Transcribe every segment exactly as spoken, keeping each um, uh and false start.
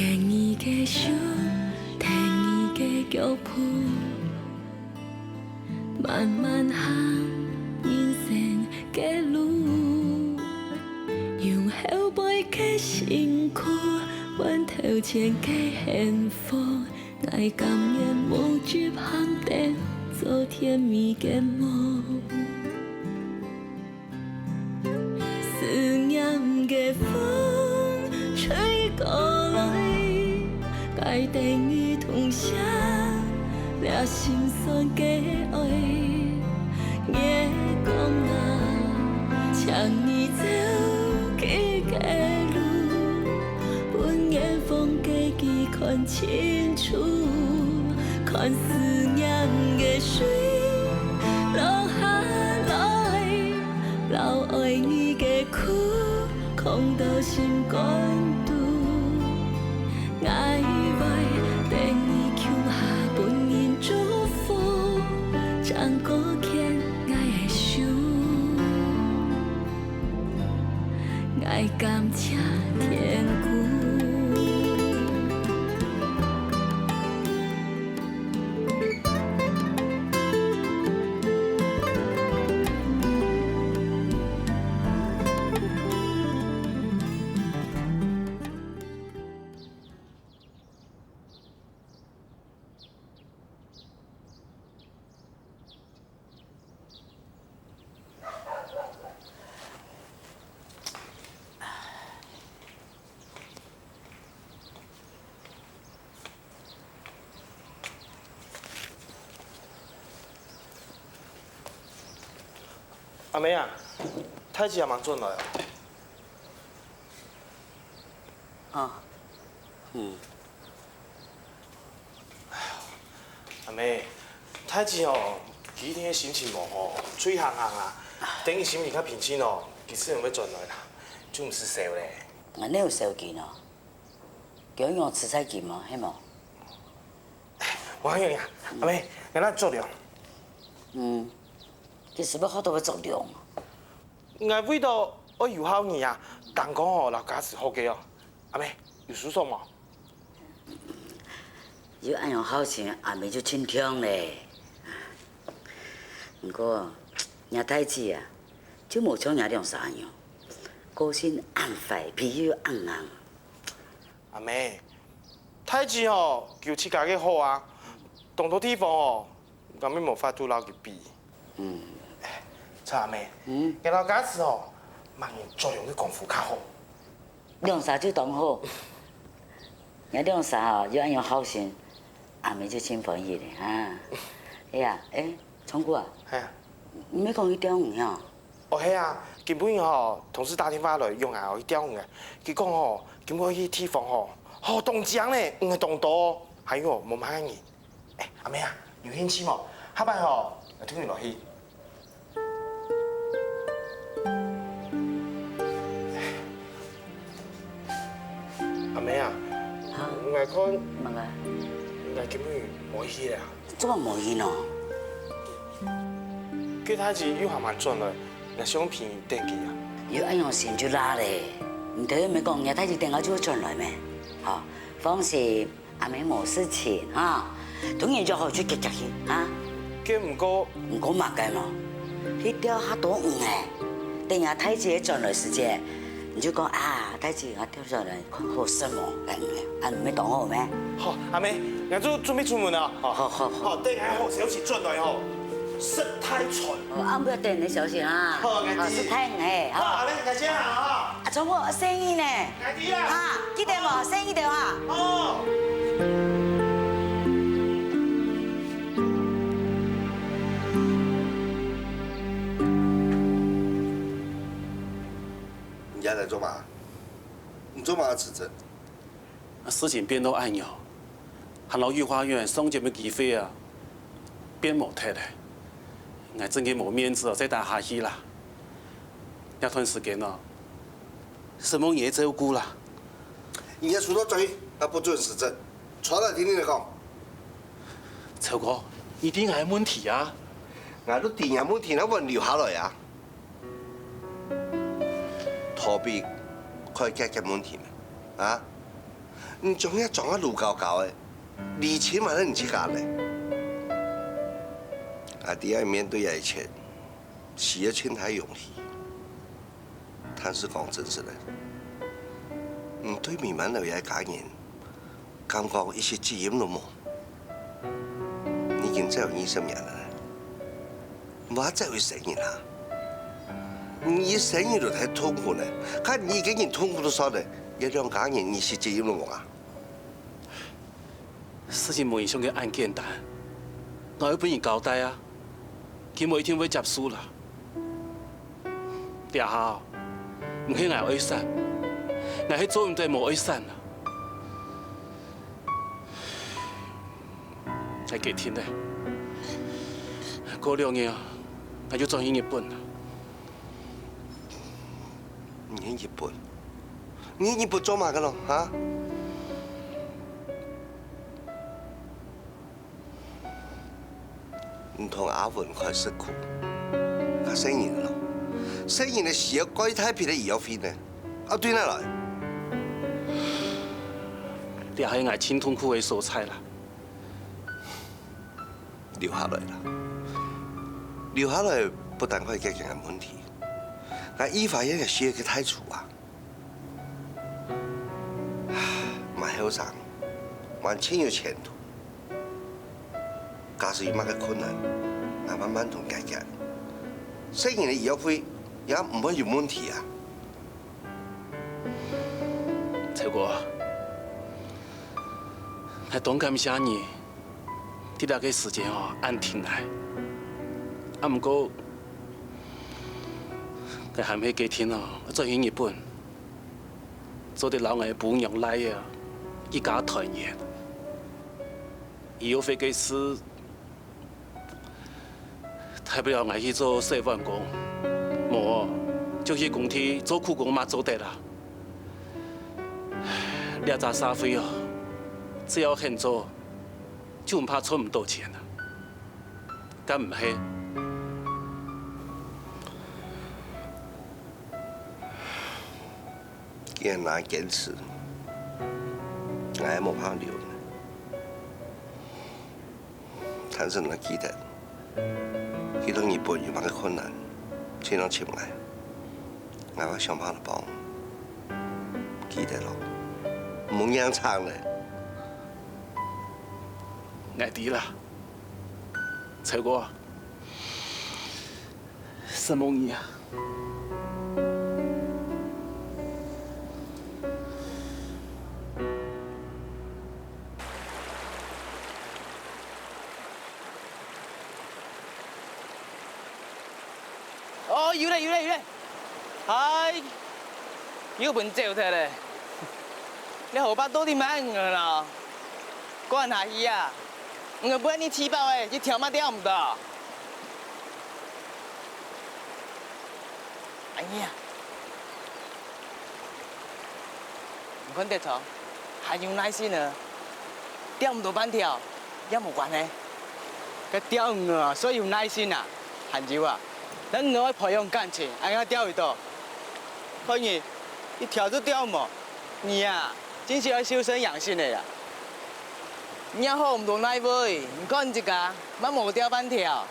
牽你个手，跈你个腳步，慢慢行人生个路。用後背个辛苦，換頭前个幸福。𠊎甘願無執行燈，做甜蜜个夢。 思念个風吹過來，帶等你痛惜這心酸个愛。月光啊，請你照佢个路，分遠方个佢看清楚，看思念个水落下來。 留愛你个苦，囥到心肝肚。𠊎會等你共下分人祝福，正過牽𠊎个手。𠊎感謝天公。 阿妹啊，大姊阿嬤轉來啊？哦，嗯。阿妹，大姊哦，佢一定係心情無好，出去行行啊。等佢心情較平靜哦，佢自然會轉來啦，就毋使愁咧。𠊎哪有愁佢呢？佢愛用自在佢嘛，係無？無要緊啊，阿妹，𠊎來做了。嗯，佢係毋係學到會做了？ 𠊎為著愛有孝你啊，當講哦，摎家慈學个哦。阿妹，有事做無？有恁樣孝順，阿妹就盡暢咧。毋過，若大姊啊，就無像若兩儕恁樣，個性恁壞，脾氣又恁硬。 阿妹，大姊吼，佢有自家个好啊，當多地方吼，根本無法度摎佢比。嗯。著阿妹，嗯。𠊎摎家慈吼，麼人做樣个功夫較好？兩儕就當好。若兩儕吼，又恁樣孝順，阿妹就盡歡喜咧啊。哎呀，哎，聰哥啊，係啊。你毋係講去釣魚啊？ 哦，係啊，今晡日吼，同事打電話來約𠊎去釣魚个。佢講吼，今晡日去地方吼，好當靚呢，魚當多，還有無麼个人。哎，阿妹啊，有興趣無？下擺吼，𠊎同你來去。阿妹啊，哈？𠊎看，麼个？𠊎今晡日無去啊。 做麼無去呢？該大姊又還吂轉來，𠊎相片等佢啊。又恁樣心就罅咧，你頭先毋係講若大姊等下就會轉來咩？吼，放心，阿妹無事情哈。同人約好就遽遽去哈。該毋過，毋過麼个呢？去釣較多魚仔，等若大姊轉來時節，你就講啊，大姊，𠊎 釣上來看好食無？恁樣，恁毋係當好咩？好，阿妹，𠊎就準備出門了。好，好，好，好。好，等𠊎好消息轉來吼，食大餐。哦，暗晡等你消息啊。好，𠊎知。哦，食大魚，好，好。好，來，感謝啊，哈。啊，中午生意呢？𠊎知啊。哈，記得無？生意的啊。好。 你這來做麼？你做麼辭職？啊，事情變到恁樣，還摎御花園相見个機會啊，變無忒咧。𠊎真个無面子哦，再待下去啦。這段時間哦，承蒙你个照顧啦。你个事做轉去，啊，不准辭職，坐來聽你講。超哥，你知𠊎个問題啊？𠊎都知你个問題，哪會留下來啊？ 逃避解決个問題咩？啊？你將這裝啊摝高高个，禮金還係你自家个。啊，知𠊎面對這一切，係愛盡大勇氣。但是講真實个，你對美滿樓這家人，感覺一息責任都無。你已經走二十年了，無走一生人啊！你一生人都在痛苦呢，看你一個人痛苦都算了，這兩家人你一息責任都無啊？ 事情無影響个案件單，𠊎會分人交代啊，佢無一定會接受啦。這下哦，毋係𠊎愛散，𠊎係做毋得無愛散啊。𠊎決定了，過兩日啊，𠊎就轉去日本啦。 你去日本？你去日本做麼个咯？哈？你同阿文開食苦，該細人咯，細人个需要蓋大筆个醫藥費呢，啊，對哪來？這係𠊎盡痛苦个所在啦。 留下來啦。留下來不但可以解決𠊎問題，𠊎一發現个事个大廚啊，還後生，還盡有前途。假使有麼个困難，𠊎慢慢同解決。細人个醫藥費也毋會有問題啊。秋哥，𠊎當感謝你。 在這个時間哦，恁挺𠊎。啊，毋過，𠊎還係決定哦，轉去日本，做得摎𠊎餔娘倈仔一家團圓。醫藥費个事，大不了𠊎去做洗碗工，無哦，就去工地做苦工嘛做得啦。這隻社會哦，只要肯做， 就毋怕賺毋到錢啊，敢毋係？既然你堅持，𠊎也無辦法留你。但是你愛記得，去到日本有麼个困難，盡量尋𠊎。 𠊎會想辦法幫。記得咯，毋好硬撐咧。𠊎知啦，秋哥，承蒙你啊。 哦，有咧，有咧，有咧！唉，又分走忒咧！這河壩到底麼人个啦？管下去啊！毋過分你踢爆咧，一條嘛釣毋到。哎呀！ 你看得著，還有耐心呢，釣毋到半條也無關係。該釣魚啊，需要耐心啊，還有啊，人愛培養感情，恁樣釣會到。看你，一條都釣無，你啊，真係愛修身養性个啦。你也好毋到哪位，你看自家，還無釣半條。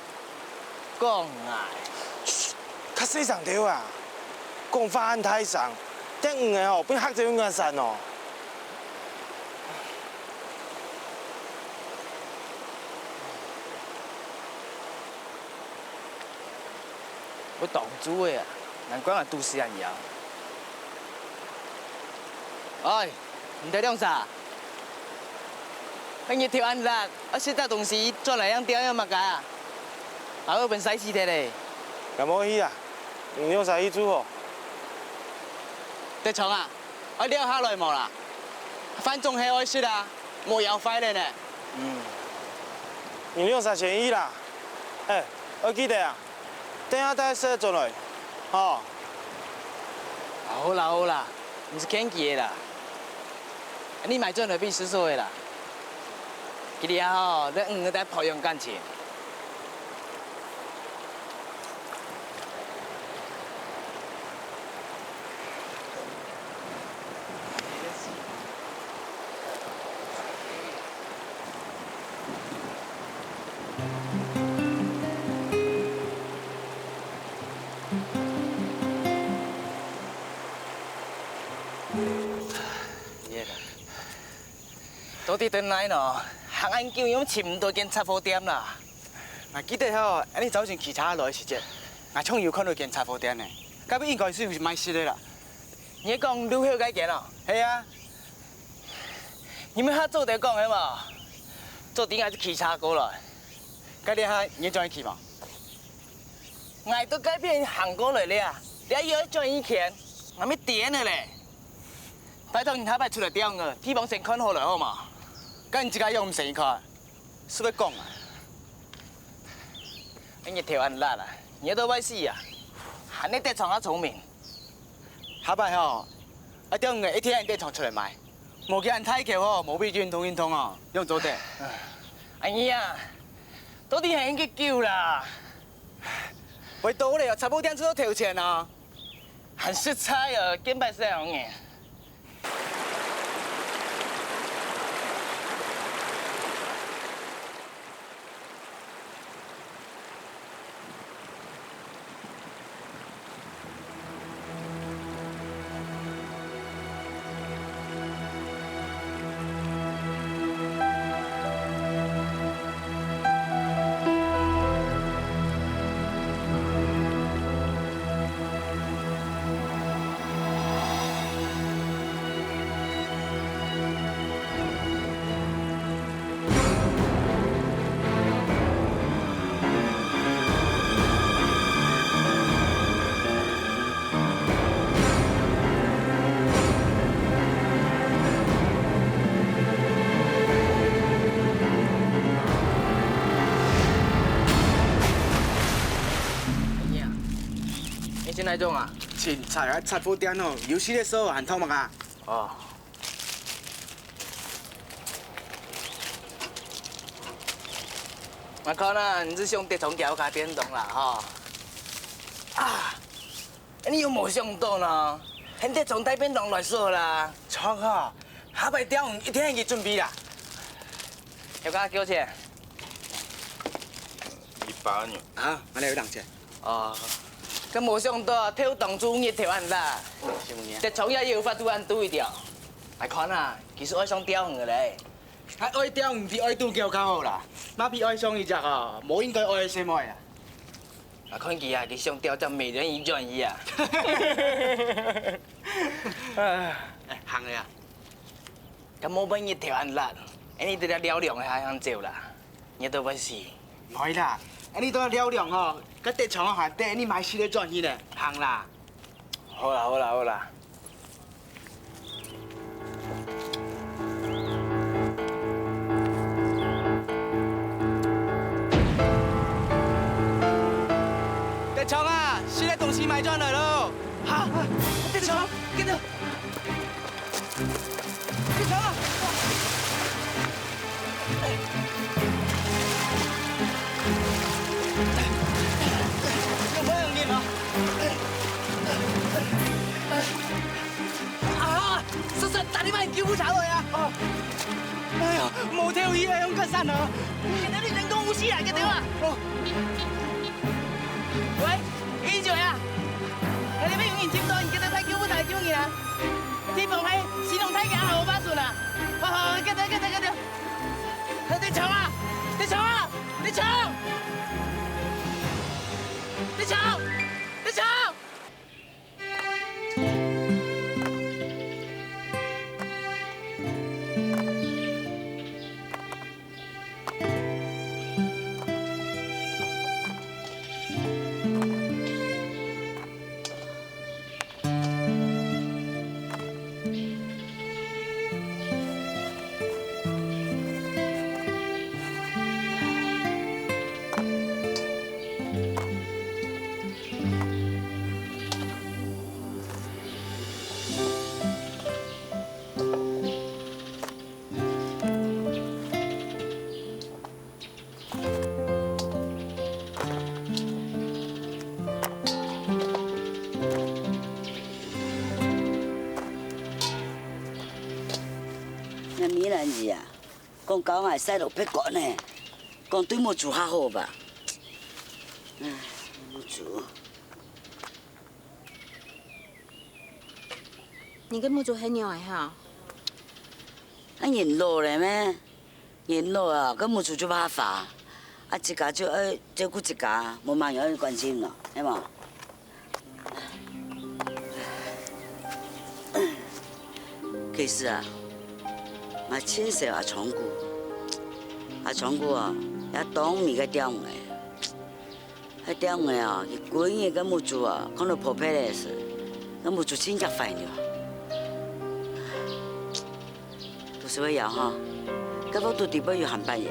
講𠊎。噓，較細聲兜啊！講話恁大聲，等魚仔吼，分嚇走𠊎散哦。會當晝个啊，難怪𠊎肚屎恁枵。哎，你兜兩儕， 該日頭恁熱，愛食兜東西轉來正釣，愛麼个啊？還會分曬死忒咧。𠊎無去啊，你兩儕去就好。德昌啊，愛尞下來無啦？飯總係愛食啊，莫枵壞咧呢。嗯，你兩儕先去啦。哎，愛記得啊， 等下帶食轉來，吼。啊，好啦好啦，毋使客氣个啦。你買轉來分叔叔个啦。佢這下吼，在魚仔肚培養感情。到底在哪呢？行恁久，又尋毋到間雜貨店啦。𠊎記得吼，恁樣朝晨騎車來个時節，𠊎像有看到間雜貨店呢，該位應該係有賣食个啦。你講路口該間哦？係啊。你兜較早點講个無？早知𠊎就騎車過來。該這下你轉去騎無？ 𠊎對該片行過來了啊，這又愛轉一圈，𠊎乜癲了咧！拜託你下擺出來釣魚，地方先看好來好無？該你自家又毋先去看，係會講啊？你日頭恁辣啊，熱到會死啊！還係得床較聰明。下擺吼，愛釣魚一定愛得床出來賣，無佢恁大口吼，無位運動運動哦，仰做得？阿姨啊，到底還幾久啦？ 會到咧，雜貨店就頭前啊。還實在哦，見擺使用呢。你係哪種啊？凊彩啊，雜貨店哦，有時个時候還討麼个啊？哦。 𠊎看啊，你係想得床叫佢變動啦，吼。啊，你有無想到呢？現在床帶便當來食啦。著啊，下擺釣魚一定愛去準備啦。頭家幾多錢？一百元。啊，恁樣有當錢。 哦，該無想到啊，透當晝日頭恁辣，得床也有法度恁拄一條。𠊎看啊，佢係愛上釣魚咧。還愛釣魚比愛拄狗較好啦，麼比愛上一隻哦，無應該愛个細妹啊。𠊎看佢啊，佢想釣隻美人魚轉去啊。哎，行了啊。 該無分日頭恁辣，恁樣在這尞涼下正走啦，熱到會死。毋會啦，恁樣在這尞涼吼，該得床還得恁樣買食个轉去呢，行啦。好啦，好啦，好啦。得床啊，食个東西買轉來咯。哈，得床，緊走。 你走啊！有無要緊啊？啊！叔叔，打電話救護車來啊！哎呀，無頭去啊，用割傷啊！現在你人講有事啊，緊走啊！喂， 醫生啊，你這邊有人跌倒，你叫佢派救護車救人啊！地方係新隆大橋後半身啊！好好，緊走，緊走，緊走！得床啊！得床啊！得床！得床！得床！ 那米蘭子啊，講教𠊎使落別個呢，講對目珠較好吧。唉，目珠。 你个目珠係仰仔哈？該人老了咩？人老啊，該目珠就怕花，啊，自家就愛照顧自家，無麼人愛關心咯，係無？其實啊，𠊎盡惜阿昌哥，阿昌哥啊，也當美个鳥仔。 該鳥仔啊，佢歸日个目珠啊，看到破皮个時，該目珠盡遽壞了。肚屎會枵哈，該屋肚底背有鹹粄圓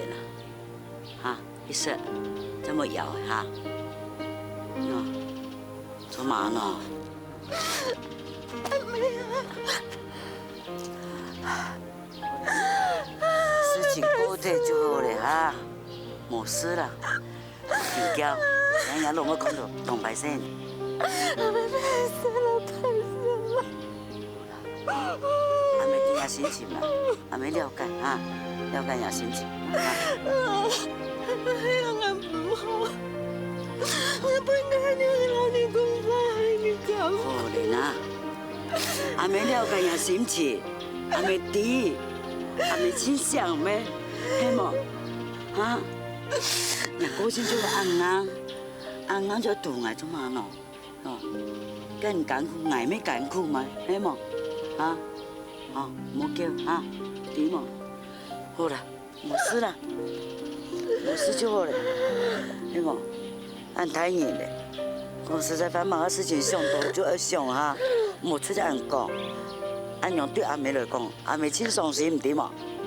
啊，哈，去食，正無枵哈。喲，做麼呢？事情過忒就好了哈，無事啦。 緊噭，人家攏會看到當歹勢。阿姆，歹勢啦，歹勢啦。阿姆知你心情啦，阿姆了解哈，了解你心情。啊，哎呀，𠊎毋好，𠊎毋應該恁樣摎你講話，你知無？好了啦，阿姆了解你心情，阿姆知，阿姆盡想咩，係無？哈？ 若個性就恁硬，恁硬就堵𠊎做麼个喏？哦，該你艱苦，𠊎乜艱苦嘛，係無？啊？哦，莫噭啊，知無？好啦，無事啦，無事就好了，係無？恁大人了，講實在話，麼个事情想到就愛想哈，莫出去恁講。恁樣對阿姆來講，阿姆盡傷心，毋知無？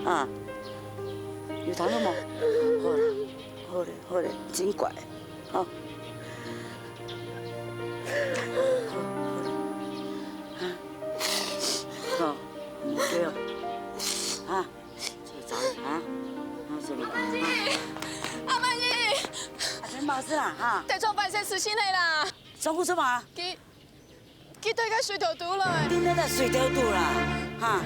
啊？有聽到無？好啦。 好了，好了，真乖，好。好，好了，啊，好，毋對哦，啊，走了啊，啊，走了啊。阿曼姨，阿曼姨，啊，這麼事啊，哈？大丈夫先死心了啦。丈夫什麼？佢 佢對該水頭肚來。定在該水頭肚啦，哈。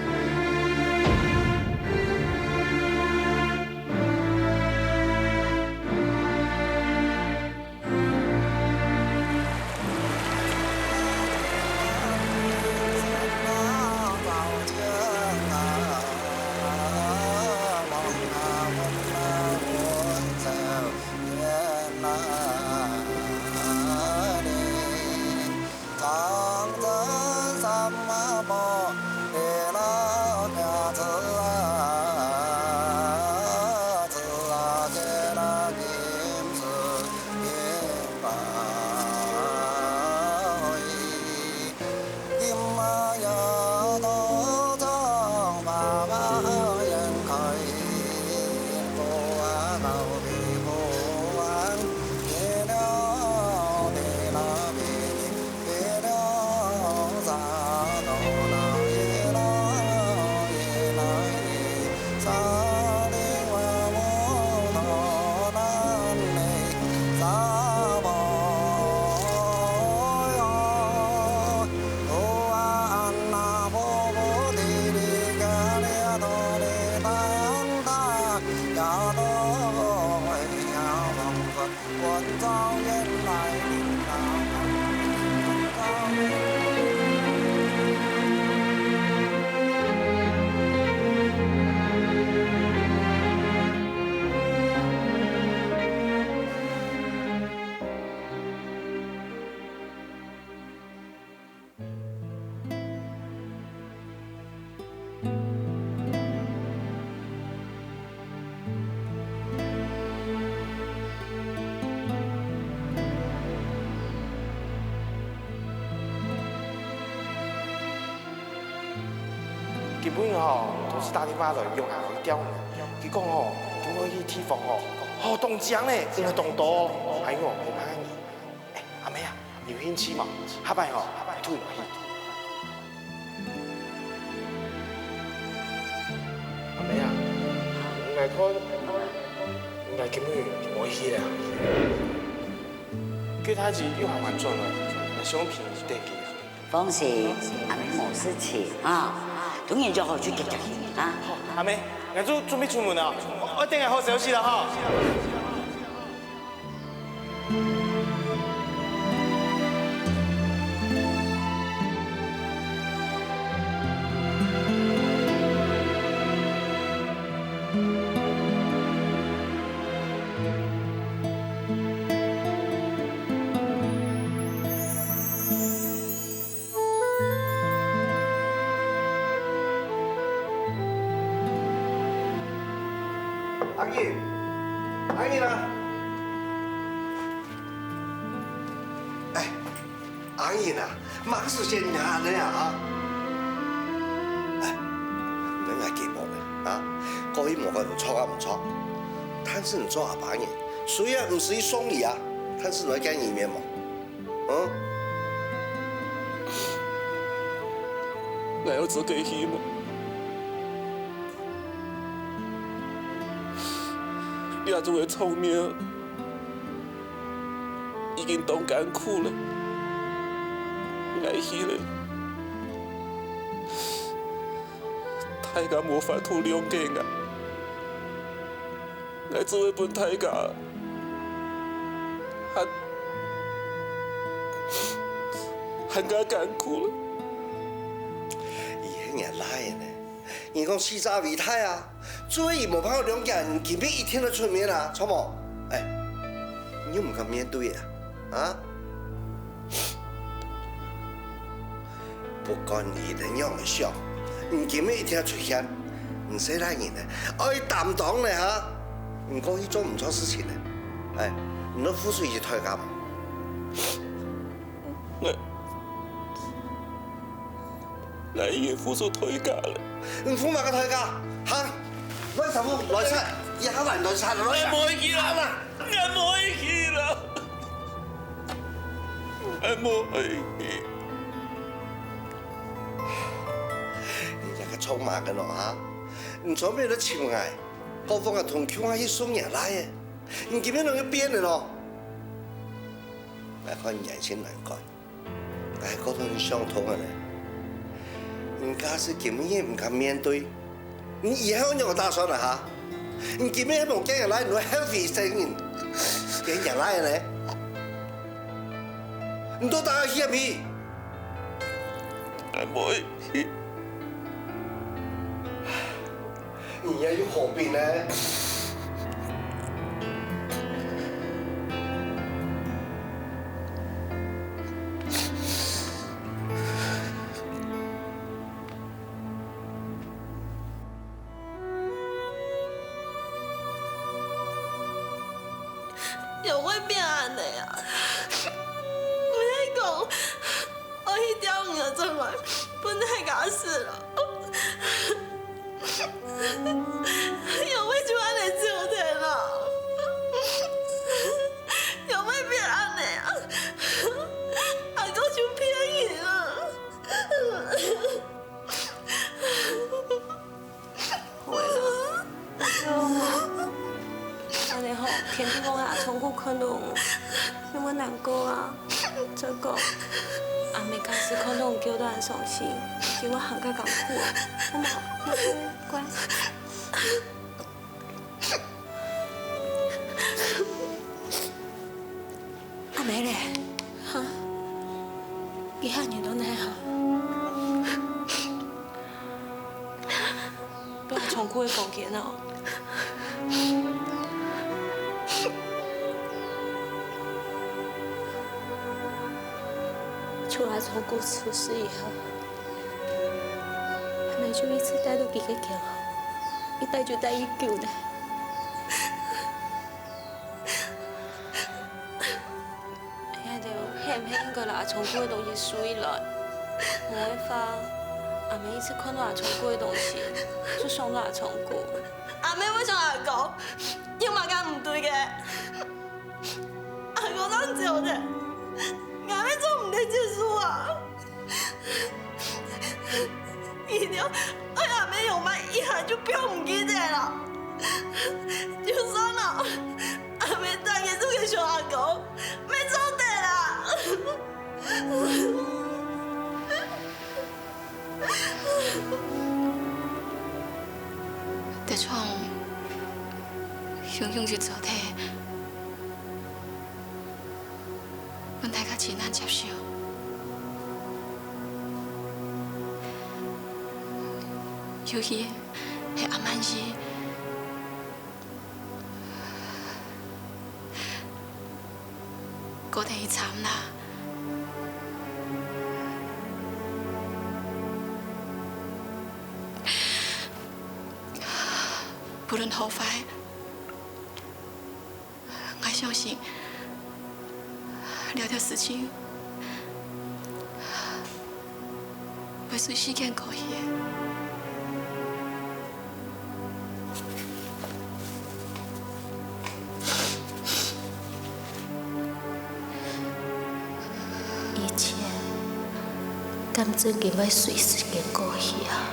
今晡日吼，同事打電話來約𠊎去釣魚。佢講吼，今晡日去地方吼，好當靚呢，魚當多，還有好怕魚。哎，阿妹啊，你有興趣無？下擺吼，𠊎渡你去。阿妹啊，𠊎看，𠊎今晡日無去了。佢大姊又還轉來，𠊎相片帶佢。 放心，阿姆無事情啊，同你約好就遽遽去啊。好，阿妹，𠊎就準備出門了，愛等𠊎好消息了哈。阿英，阿英啊！哎，阿英啊，麼个時節你還恁樣啊？哎，你愛緊張呢啊！過去無講你錯啊毋錯，但是你做阿爸人，雖然毋使送禮啊，但是你愛見義面無？ 嗯？𠊎有資格去無？這種个場面已經當艱苦了，𠊎去了，大家無法度諒解𠊎。 𠊎只會分大家還，還較艱苦了。佢係若倈仔呢，人講四十圍大啊，做得佢無辦法諒解，今晡日一定愛出面啊，著無？哎，你又毋敢面對啊？啊？ 不管你仰般想，你今晡日一定愛出現。你細倈人呢，愛擔當呢哈！你過去做毋著事情呢，哎，你都付出一些代價無？𠊎，𠊎已經付出代價了。你付麼个代價？哈？亂三步，亂三，一下還亂三，亂三。𠊎無去啦！𠊎無去啦！ 𠊎無愛去。你這个臭麻煩哦哈！你昨晡日都尋𠊎，講𠊎同共下去送若倈仔，你今晡日仰會變了咯？𠊎看你還真難看，𠊎還過同你想通了呢。你假使今晡日毋敢面對， 你以後仰會打算啊哈？你今晡日無見若倈，你會後悔一生人。見若倈呢？你到底愛去毋去？𠊎無愛去。你也有何必呢？ 仰會變恁仔啊？毋係講愛去釣魚仔轉來分大家食啊？仰會就恁仔走忒啊？仰會變恁仔啊？阿公就騙人啊！ 會啦，恁仔吼，天天講阿聰哥看著，你會難過啊。再講，阿姆假使看著你噭到恁傷心，佢會還較艱苦啊。好無？乖。 阿姆咧？哈？佢下日到哪哈？到阿聰哥个房間哦。自阿聰哥出世以後，阿姆就一直戴到佢个間，一戴就戴已久了。 𠊎兜係毋係應該摎阿聰哥个東西收起來？無个話，阿姆一直看著阿聰哥个東西，就想著阿聰哥。阿姆會想阿公，有麼个毋對个？阿公正走忒，𠊎乜做毋得接受啊！ 佢兜愛阿姆用麼一下就放毋記得了。就算哦，阿姆逐日都會想阿公，乜做得啦。德聰雄雄就走忒， 分大家盡難接受。尤其係阿曼姨，慘啦。不論好壞， 𠊎相信，這條事情會隨時間過去个。以前，敢真經會隨時間過去啊？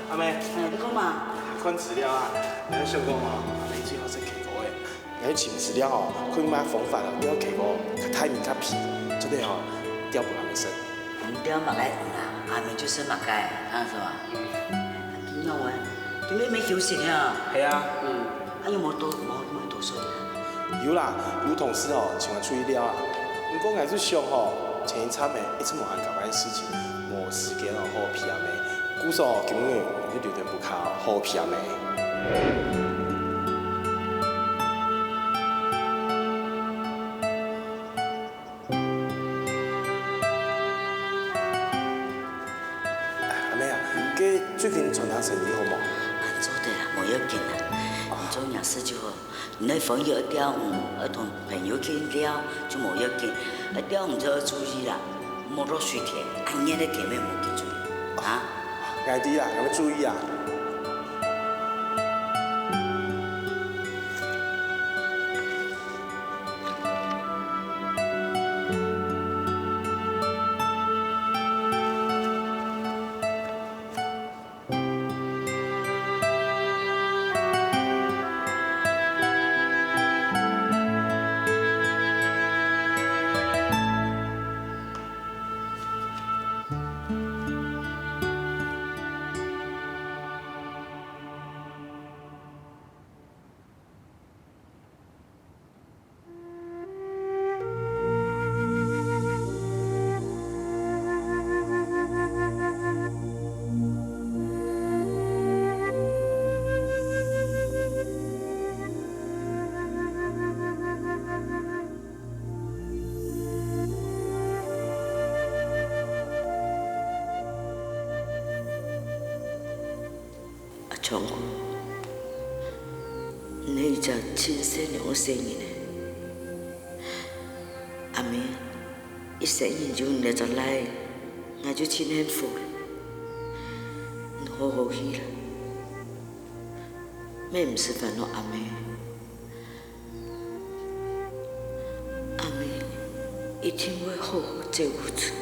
阿妹，你看嘛，看資料啊，你有想過吼，阿妹最好食K哥个。 𠊎去尋資料吼，看有麼方法哦，愛K哥較大面較肥，做得吼，釣分阿姆食。你釣麼个魚啊？阿姆就食麼个，啊，係無？今晡日，今晡日無休息啊？係啊。嗯，啊，有無多，無，無多睡啊？有啦，有同事吼，請𠊎出去尞啊。毋過𠊎就想吼，前一站呢，一直無閒搞該事情，無時間哦，好陪阿姆。故所今日𠊎就留等屋下，好陪阿姆。 阿姆啊，該最近餐廳生意好無？還做得啦，無要緊啦。你做若事就好。你愛歡喜愛釣魚，愛同朋友去尞，就無要緊。愛釣魚就愛注意啦，莫落水忒，恁熱个天也無去注意啊。𠊎知啊，𠊎會注意啊。阿昌哥，你係一隻盡善良个細人仔。阿姆一生人有你這隻倈仔，𠊎就盡幸福了。你好好去啦，乜毋使煩惱阿姆。 阿姆一定會好好照顧自家。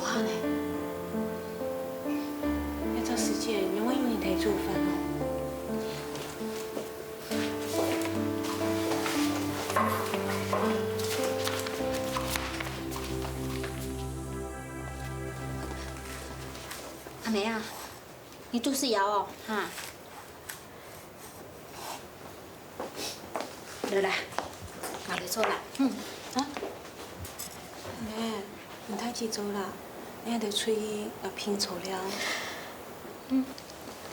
好呢。這隻時節，仰會有人來煮飯哦？阿妹啊，你肚屎枵哦，哈？ 來啦，𠊎來做啦。嗯，啊。妹，你忒急著啦，你還得出去摎冰坐了。嗯，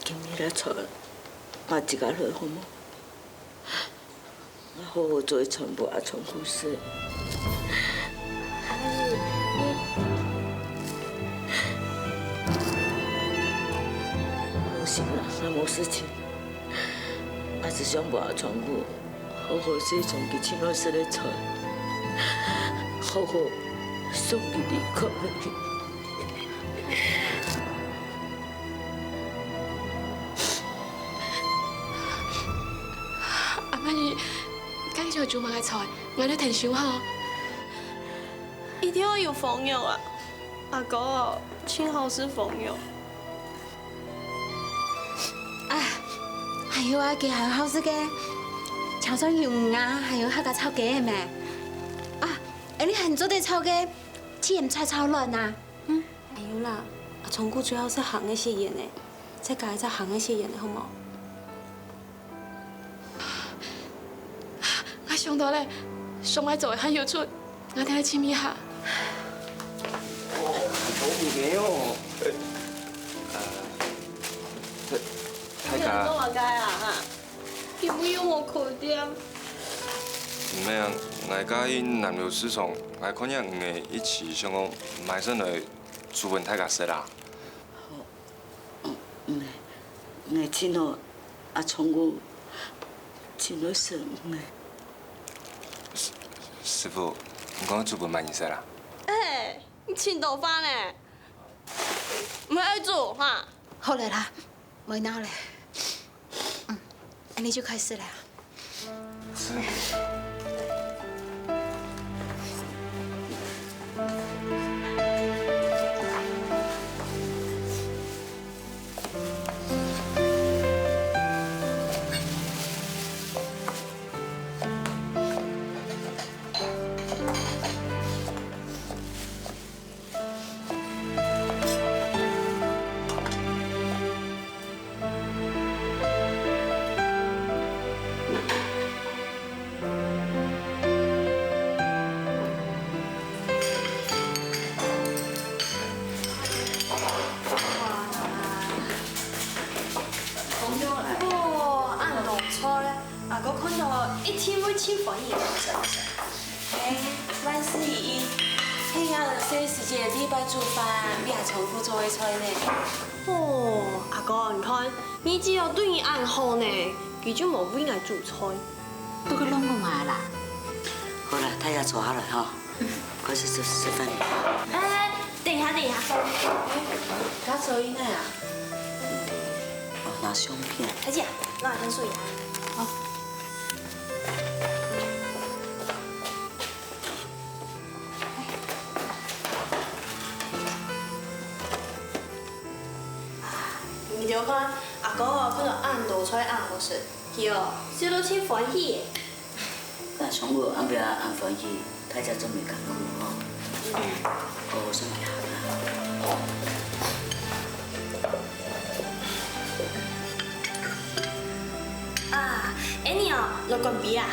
今日个菜，𠊎自家來好無？𠊎好好做一餐分阿昌哥食。無事啦，𠊎無事情。 𠊎只想分阿昌哥好好食一餐佢盡愛食个菜，好好送佢離開。阿妹，你家己想煮麼个菜，𠊎來𢯭手哈。一定愛有封肉啊！阿哥，盡好食封肉。 啊，還有啊，佢還有好食个，炒酸魷魚啊，還有客家炒雞个咩？啊，恁樣還做得炒个，青菜炒卵啊。嗯，還有啦，阿昌哥最好食鹹个食醃个，再加一隻鹹个食醃个，好無？𠊎想到了，上擺做个鹹油醋， 𠊎等來尋一下。哦，好味个哦。呃，大，大家。你兩個做麼个啊？哈？有無有無可憐？毋係啊，𠊎家己南流市場，𠊎看見你个一直想講買上來煮分大家食啦。 毋係，𠊎盡愛阿昌哥，盡愛食魚仔。師，師傅，你講煮分麼人食啦？哎，你盡多話呢！毋愛煮哈！好了啦，莫鬧了。嗯，恁樣就開始了。 哦，恁多菜，阿哥看到一定會盡歡喜。哎，萬事如意，係𠊎細時節第一擺煮飯，分阿昌哥做个菜呢。 哦，阿哥，你看，你姊姊對你恁好呢，佢就無為𠊎煮菜。都該亂講話啦。好啦，大家坐下來哈，開始食，食飯。哎，等一下，等一下。哎，該坐在哪啊？哦，拿相片。阿姊，拿香水。好。 你兜看，阿哥看到恁多菜恁好食，佢哦，食到盡歡喜。該上午暗晡恁歡喜，大家做麼个工課哦？嗯。哦，上去行啊。啊，恁樣哦，來乾杯啊！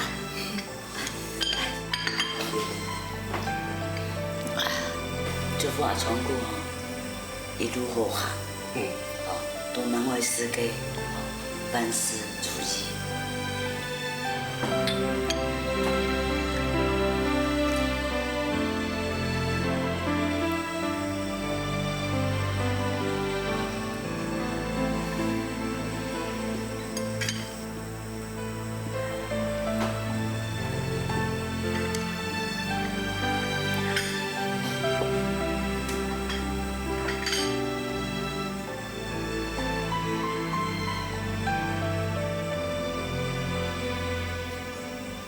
祝福阿昌哥哦，一路好行。嗯。哦，到門外世界，萬事如意。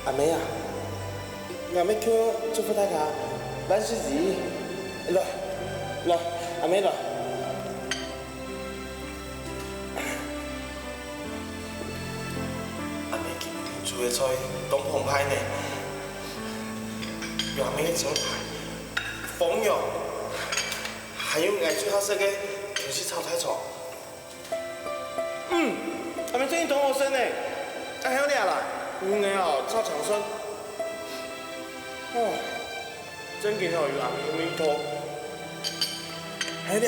阿妹啊，𠊎乜就祝福大家萬事如意。來，來，阿姆來。阿姆今晡日煮个菜當澎湃呢，有阿姆个招牌，封肉，還有𠊎最好食个薑絲炒大腸。 嗯，阿姆真經當好食呢。啊，還有這啦，牛奶哦，炒長筍。哦，真經哦，有阿姆个味道。還有這。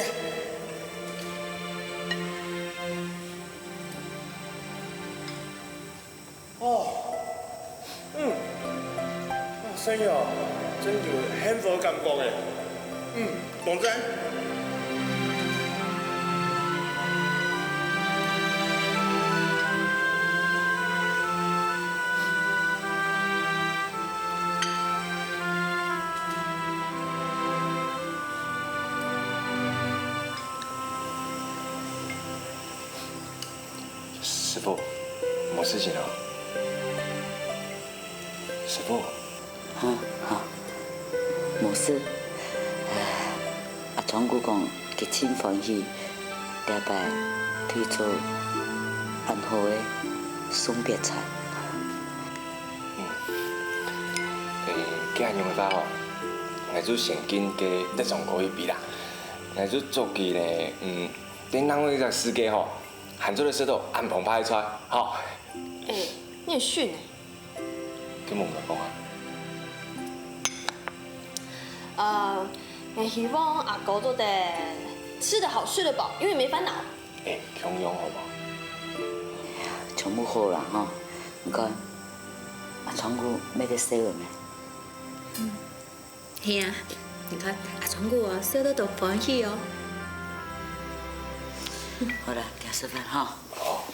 哦，嗯，啊，生意哦，真有幸福个感覺誒。 嗯，當讚。師傅，無事情哦。師傅， 哈，哈，無事。唉，阿昌牯講佢盡歡喜，這擺推出恁好个送別餐。嗯，誒，既然恁樣个話吼，𠊎就先跟該德昌哥去比啦。𠊎就祝佢呢，嗯，在另外一個世界吼，還做得食到恁澎湃个菜，吼。誒，你很遜誒。 佢無摎講啊？呃，𠊎希望阿哥做得吃得好，睡得飽，永遠沒煩惱。誒，共樣好無？全部好啦吼，你看，阿昌牯乜在笑呢。嗯。 係啊，你看，阿昌牯哦，笑到當歡喜哦。好啦，行食飯吼。好。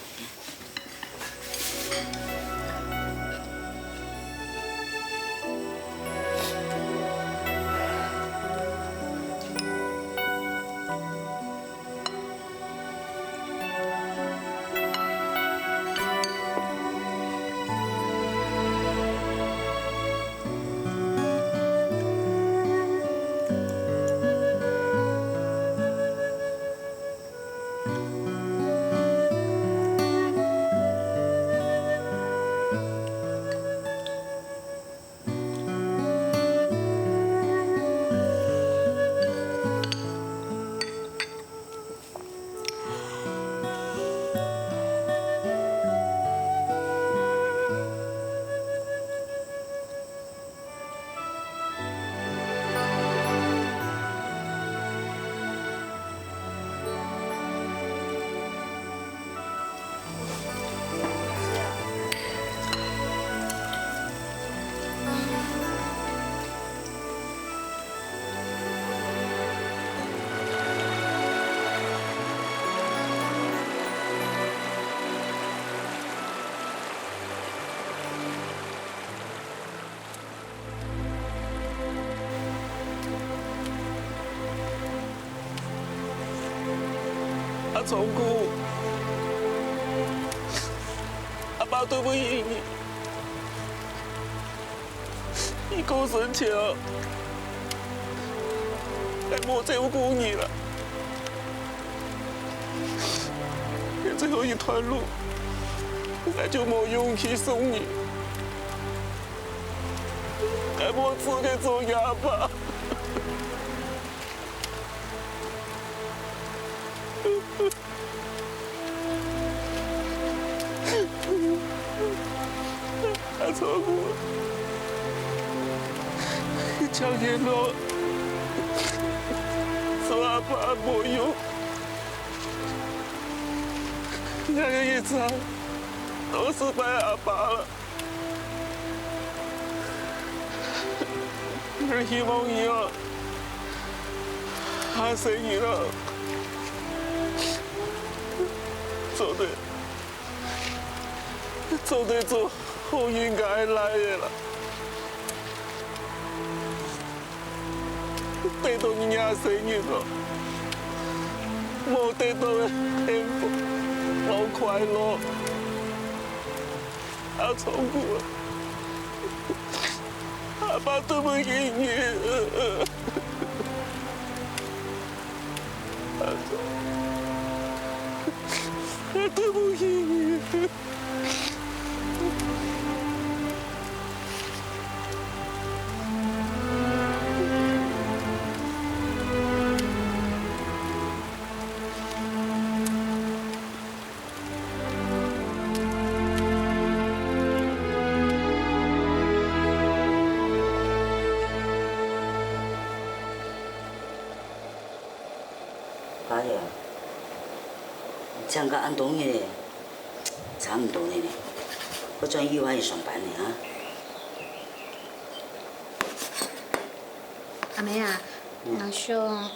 阿昌牯，阿爸對不起你。你過身前啊，𠊎無照顧你啦。𠊎最後一段路，𠊎就無勇氣送你。 𠊎無資格做若爸。阿昌牯，你千萬做阿爸無用，你个一生都係拜阿爸啦。 𠊎希望你啊，下生人啊，做得，做得做好人家个倈仔啦。得到你下生人啊，無得到个幸福摎快樂。 阿昌牯啊，阿爸對不起你。對不起你。哎呀，請假恁多日咧，差毋多咧呢，愛轉幼兒園上班呢啊。阿姆啊，嗯。𠊎想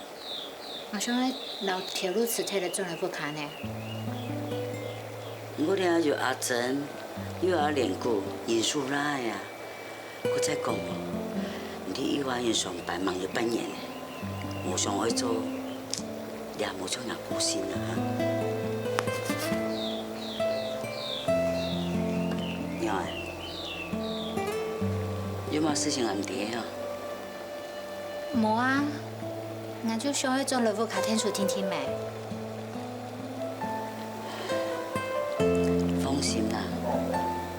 ，𠊎想愛摎頭路辭忒來轉來屋下呢。毋過你還有阿珍，又有阿蓮姑、銀樹拉啊。 我再講哦，你去幼兒園上班吂有半年咧，無想愛做，也無像人高興啊哈。娘啊，有麼事情還毋知啊？無啊，𠊎就想愛轉來屋下𢯭手定定咩。放心啦，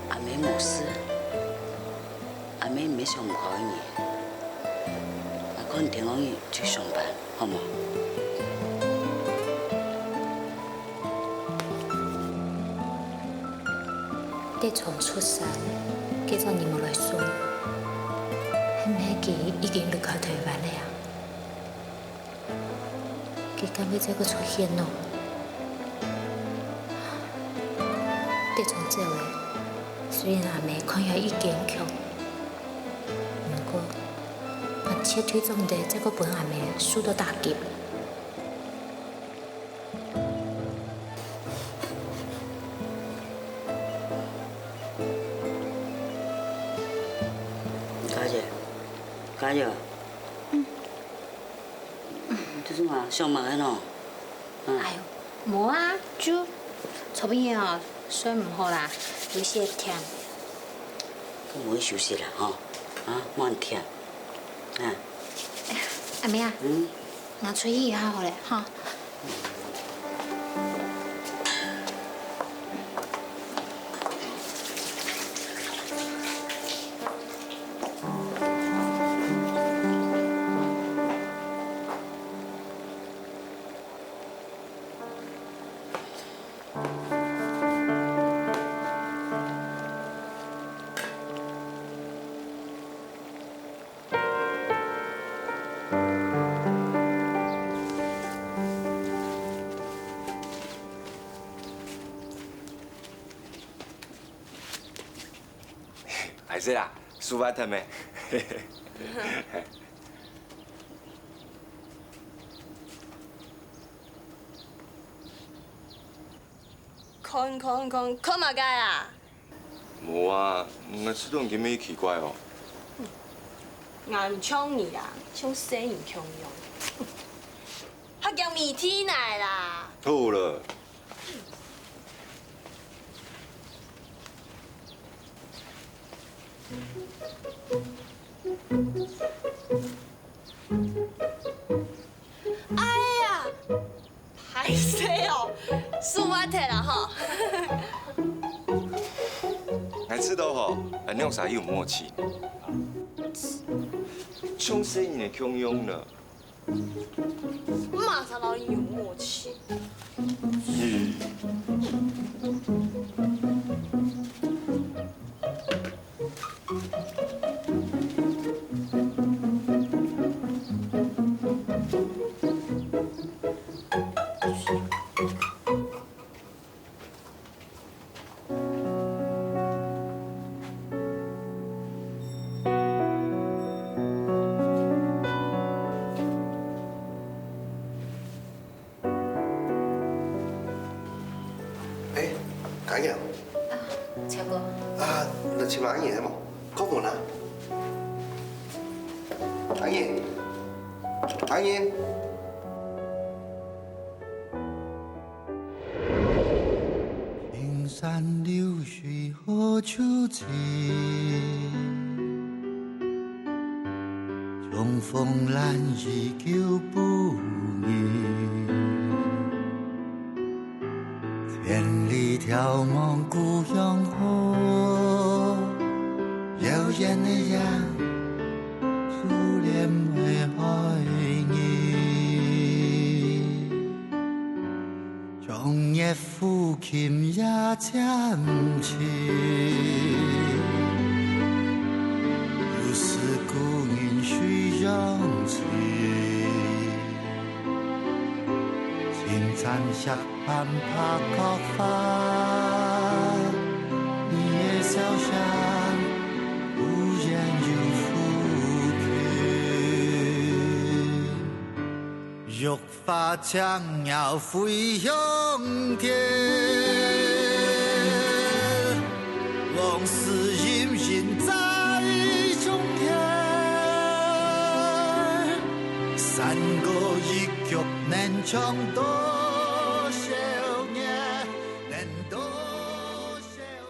阿姆無事。 阿姆毋會想毋開你，𠊎看天光日就上班，好無？德昌出山，該隻日無來送，係毋係佢已經離開臺灣了啊？ 佢敢會再過出現呢？德昌走了，雖然阿姆看起來已堅強，毋過，𠊎絕對做毋得再過分阿姆受到打擊。家姐，家姐。嗯。 做麼个？想麼个呢？嗯。哎喲，無啊，就昨晡夜哦，睡毋好啦，有一息忝。都無愛休息啦吼，啊，莫恁忝，啊。阿姆啊，嗯。𠊎出去一下好了，吼。 還係啦，手法忒咩？看看看，看麼个啊？無啊，𠊎試著你今晡日奇怪哦。𠊎毋像你啊，像細人共樣。還驚媒體來啦！好了。 哎呀，歹勢哦，輸忒啦吼。𠊎知道吼，恁樣儕有默契。像細人仔共樣呢。 麼儕摎你有默契？哎，家娘。啊，超哥。啊，你尋阿英係無？看無啦。阿英，阿英。 青山綠水何處尋？重逢難遇舊不易。遙望故鄉好，遙遠的夜，思念的海兒。長夜撫琴夜漸沉，又是故人水中情。 清泉石畔白角花，你的笑聲忽遠又忽近。玉發青鳥飛向天，往事隱隱在中間。山歌一曲能唱多